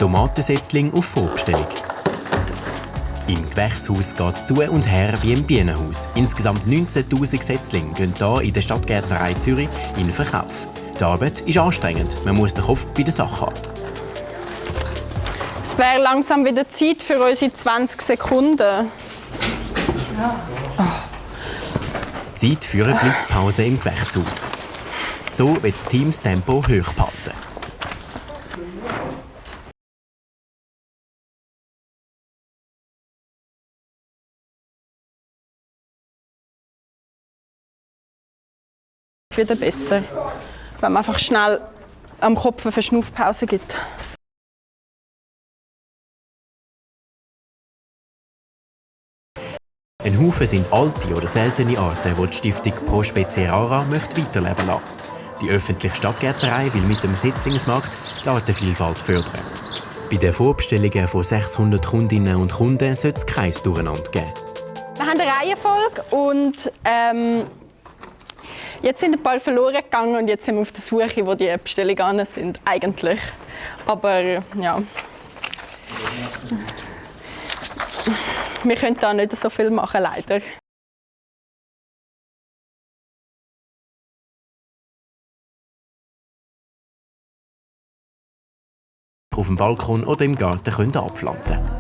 Tomatensetzling auf Vorbestellung. Im Gewächshaus geht es zu und her wie im Bienenhaus. Insgesamt 19'000 Setzlinge gehen hier in der Stadtgärtnerei Zürich in den Verkauf. Die Arbeit ist anstrengend, man muss den Kopf bei der Sache haben. Es wäre langsam wieder Zeit für unsere 20 Sekunden. Zeit für eine Blitzpause im Gewächshaus. So wird das Team das Tempo hoch behalten. Wieder besser, wenn man einfach schnell am Kopf eine Verschnaufpause gibt. Ein Haufen sind alte oder seltene Arten, die die Stiftung Pro Spezie Rara möchte weiterleben lassen. Die öffentliche Stadtgärtnerei will mit dem Setzlingsmarkt die Artenvielfalt fördern. Bei den Vorbestellungen von 600 Kundinnen und Kunden soll es kein Durcheinander geben. Wir haben eine Reihenfolge und jetzt sind ein paar verloren gegangen und jetzt sind wir auf der Suche, wo die Bestellungen sind, eigentlich. Aber ja, wir können da nicht so viel machen, leider. Auf dem Balkon oder im Garten abpflanzen können.